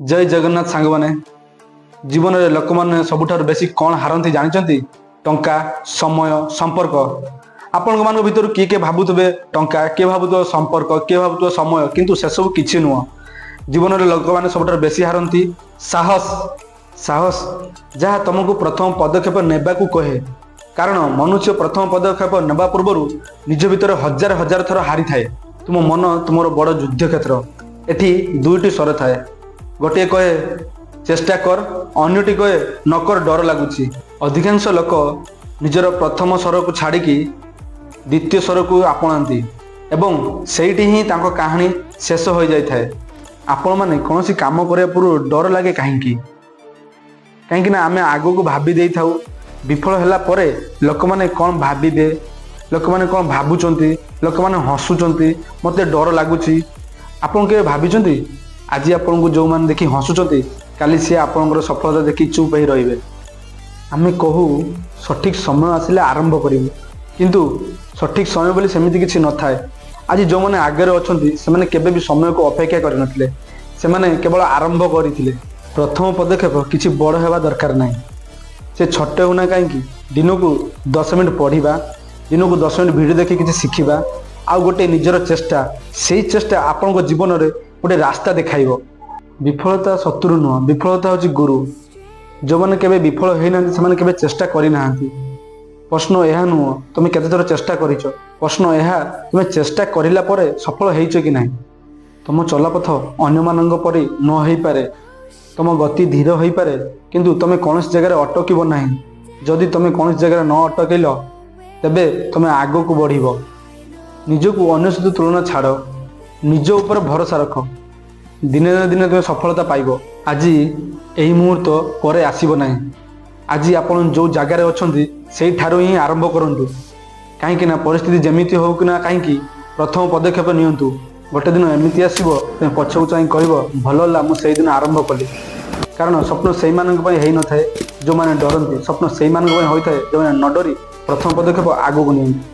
ଜୟ ଜଗନ୍ନାଥ ସାଙ୍ଗମାନେ। ଜୀବନରେ ଲୋକମାନେ ସବୁଠାରୁ ବେଶୀ କ'ଣ ହାରନ୍ତି ଜାଣିଛନ୍ତି? ଟଙ୍କା, ସମୟ, ସମ୍ପର୍କ। ଆପଣଙ୍କ ମାନଙ୍କ ଭିତରୁ କିଏ କିଏ ଭାବୁଥିବେ ଟଙ୍କା, କିଏ ଭାବୁଥିବ ସମ୍ପର୍କ, କିଏ ଭାବୁଥିବ ସମୟ। କିନ୍ତୁ ସେସବୁ କିଛି ନୁହଁ। ଜୀବନରେ ଲୋକମାନେ ସବୁଠାରୁ ବେଶୀ ହାରନ୍ତି ସାହସ। ସାହସ, ଯାହା ତୁମକୁ ପ୍ରଥମ ପଦକ୍ଷେପ ନେବାକୁ କହେ। କାରଣ ମନୁଷ୍ୟ ପ୍ରଥମ ପଦକ୍ଷେପ ନେବା ପୂର୍ବରୁ ନିଜ ଭିତରେ ହଜାର ହଜାର ଥର ହାରିଥାଏ। ତୁମ ମନ ତୁମର ବଡ଼ ଯୁଦ୍ଧ କ୍ଷେତ୍ର। ଏଠି ଦୁଇଟି ସ୍ୱର ଥାଏ। ଗୋଟିଏ କହେ, "ଚେଷ୍ଟା କର"। ଅନ୍ୟଟି କହେ, "ନକର, ଡର ଲାଗୁଛି"। ଅଧିକାଂଶ ଲୋକ ନିଜର ପ୍ରଥମ ସ୍ୱରକୁ ଛାଡ଼ିକି ଦ୍ୱିତୀୟ ସ୍ୱରକୁ ଆପଣାନ୍ତି ଏବଂ ସେଇଠି ହିଁ ତାଙ୍କ କାହାଣୀ ଶେଷ ହୋଇଯାଇଥାଏ। ଆପଣମାନେ କୌଣସି କାମ କରିବା ପୂର୍ବରୁ ଡର ଲାଗେ କାହିଁକି? କାହିଁକି ନା ଆମେ ଆଗକୁ ଭାବି ଦେଇଥାଉ, ବିଫଳ ହେଲା ପରେ ଲୋକମାନେ କ'ଣ ଭାବିବେ, ଲୋକମାନେ କ'ଣ ଭାବୁଛନ୍ତି, ଲୋକମାନେ ହସୁଛନ୍ତି, ମୋତେ ଡର ଲାଗୁଛି। ଆପଣ କେବେ ଭାବିଛନ୍ତି, ଆଜି ଆପଣଙ୍କୁ ଯେଉଁମାନେ ଦେଖି ହସୁଛନ୍ତି, କାଲି ସିଏ ଆପଣଙ୍କର ସଫଳତା ଦେଖି ଚୁପ୍ ହେଇ ରହିବେ? ଆମେ କହୁ, ସଠିକ୍ ସମୟ ଆସିଲେ ଆରମ୍ଭ କରିବୁ। କିନ୍ତୁ ସଠିକ୍ ସମୟ ବୋଲି ସେମିତି କିଛି ନଥାଏ। ଆଜି ଯେଉଁମାନେ ଆଗରେ ଅଛନ୍ତି, ସେମାନେ କେବେ ବି ସମୟକୁ ଅପେକ୍ଷା କରିନଥିଲେ। ସେମାନେ କେବଳ ଆରମ୍ଭ କରିଥିଲେ। ପ୍ରଥମ ପଦକ୍ଷେପ କିଛି ବଡ଼ ହେବା ଦରକାର ନାହିଁ। ସେ ଛୋଟ ହେଉନା କାହିଁକି, ଦିନକୁ 10 ମିନିଟ୍ ପଢ଼ିବା, ଦିନକୁ 10 ମିନିଟ୍ ଭିଡ଼ିଓ ଦେଖି କିଛି ଶିଖିବା ଆଉ ଗୋଟେ ନିଜର ଚେଷ୍ଟା, ସେଇ ଚେଷ୍ଟା ଆପଣଙ୍କ ଜୀବନରେ ଗୋଟେ ରାସ୍ତା ଦେଖାଇବ। ବିଫଳତା ଶତ୍ରୁ ନୁହଁ, ବିଫଳତା ହେଉଛି ଗୁରୁ। ଯେଉଁମାନେ କେବେ ବିଫଳ ହେଇନାହାନ୍ତି, ସେମାନେ କେବେ ଚେଷ୍ଟା କରିନାହାନ୍ତି। ପ୍ରଶ୍ନ ଏହା ନୁହଁ ତୁମେ କେତେଥର ଚେଷ୍ଟା କରିଛ। ପ୍ରଶ୍ନ ଏହା, ତୁମେ ଚେଷ୍ଟା କରିଲା ପରେ ସଫଳ ହେଇଛ କି ନାହିଁ। ତୁମ ଚଲାପଥ ଅନ୍ୟମାନଙ୍କ ପରି ନ ହେଇପାରେ, ତୁମ ଗତି ଧୀର ହୋଇପାରେ, କିନ୍ତୁ ତୁମେ କୌଣସି ଜାଗାରେ ଅଟକିବ ନାହିଁ। ଯଦି ତୁମେ କୌଣସି ଜାଗାରେ ନ ଅଟକିଲ, ତେବେ ତୁମେ ଆଗକୁ ବଢ଼ିବ। ନିଜକୁ ଅନ୍ୟ ସହିତ ତୁଳନା ଛାଡ଼। ନିଜ ଉପରେ ଭରସା ରଖ। ଦିନେ ନା ଦିନେ ତୁମେ ସଫଳତା ପାଇବ। ଆଜି ଏହି ମୁହୂର୍ତ୍ତ ପରେ ଆସିବ ନାହିଁ। ଆଜି ଆପଣ ଯେଉଁ ଜାଗାରେ ଅଛନ୍ତି, ସେଇଠାରୁ ହିଁ ଆରମ୍ଭ କରନ୍ତୁ। କାହିଁକି ନା ପରିସ୍ଥିତି ଯେମିତି ହଉ କି ନା କାହିଁକି, ପ୍ରଥମ ପଦକ୍ଷେପ ନିଅନ୍ତୁ। ଗୋଟେ ଦିନ ଏମିତି ଆସିବ, ତୁମେ ପଛକୁ ଚାହିଁ କହିବ, "ଭଲ ହେଲା, ମୁଁ ସେଇଦିନ ଆରମ୍ଭ କଲି"। କାରଣ ସ୍ୱପ୍ନ ସେଇମାନଙ୍କ ପାଇଁ ହେଇନଥାଏ ଯେଉଁମାନେ ଡରନ୍ତି। ସ୍ୱପ୍ନ ସେଇମାନଙ୍କ ପାଇଁ ହୋଇଥାଏ ଯେଉଁମାନେ ନ ଡରି ପ୍ରଥମ ପଦକ୍ଷେପ ଆଗକୁ ନିଅନ୍ତି।